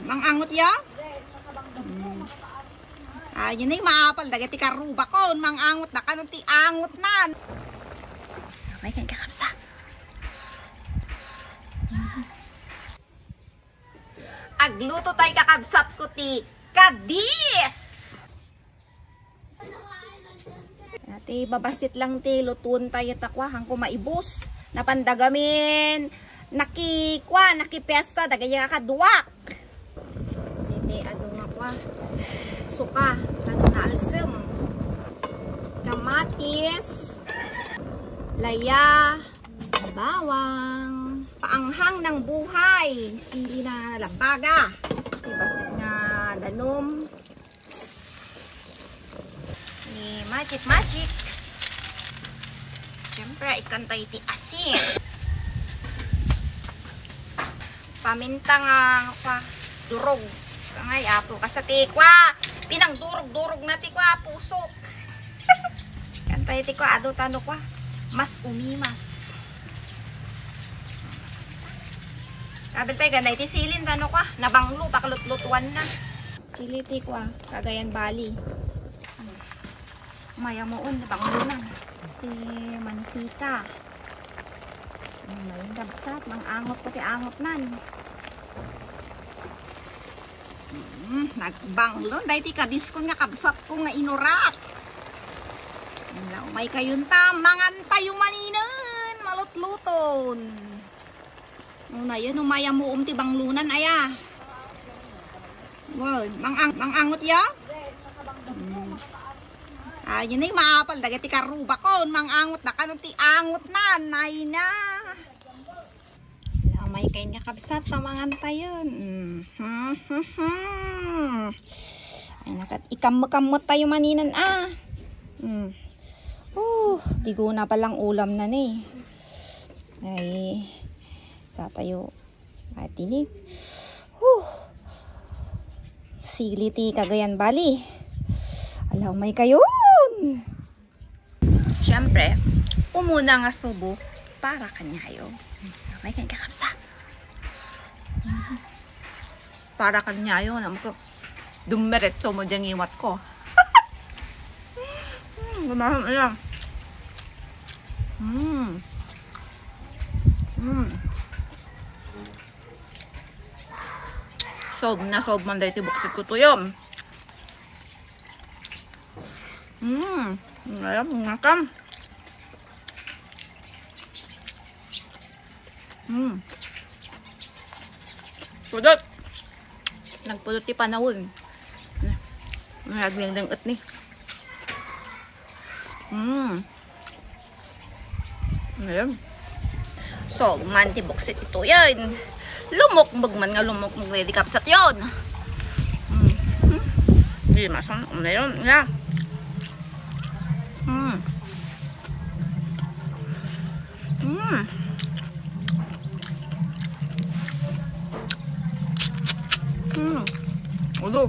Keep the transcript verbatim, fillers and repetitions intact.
Mang-angot ya? Hmm. Ah, yan ay maapal. Dagiti karubakon. Mang-angot na kanon ti angotnan. May kan kakabsat. Agluto tay kakabsat ko ti kadis. Iti babassit lang ti lutuon tayo ta kua, hangko maibus. Napanda gamin, nakikua, nakipiesta, dagaya kaduak. Iti adu nga kua, suka, tano naalsem. Kamatis, laya, bawang, paanghang ng buhay, sili na labaga. Iti bassit nga danum. Ni Magic Magic. Siyempre, ikantay ti asin. Paminta nga, pa, durog. Kangay, apo, kasati, kwa, pinangdurog-durog na ti, kwa, pusok. Ikantay ti, kwa, adu tano, kwa, mas umimas. Kabil tayo, ganay, ti silin tano, kwa, nabanglo, pakalutlutuan na. Sili ti kua, Cagayan Valley. Mayamuon, banglunan. Ti mantika. Mayat, kabsat, mang-angot ko ti angotnan. Mm, nagbanglon. Dahil ti kadiskon nga kabsat ko nga inurat. Ala, umay kayon ta, mangan tayo maninen. Malutluton. Una, yan, umayamuom ti banglunan, aya. Wow, mang-ang-, mang-angot ya? Hmm. Ah, yan ay maapal, dagiti karubakon, mang-angot na kanon ti angotnan, ay na. Lamay kayo nga kabsat, tamangan tayo. Hmm. Ay, nakat-, ikammo-kammo tayo maninen, ah. Hmm. Oh, di ko na palang ulam na ni. Ay, sa tayo. Ay, tini. Huh. Sili ti Cagayan Valley. Ala, umay kayon. Siyempre, umuna nga subo para kanyayo. May kan kakabsat. Para kanyayo, alam ko. Dumiretso mo dyan iwat ko. Hmm, gumahon iya. Hmm. Hmm. Sob na sob man dahil ti buksit ko tuyo. Hmm. Ngayon, ngakam. Hmm. Pudot. Nagpudot ti panawon. Nagdengdeng-et ni. Hmm. Ngayon. So, man ti buksit ito yan. Lumukmug man nga lumukmug na di kapsat yon. Hmm. Hmm. Di masan, ano yun? Yeah. Hmm. Mm. Mm. Ulo.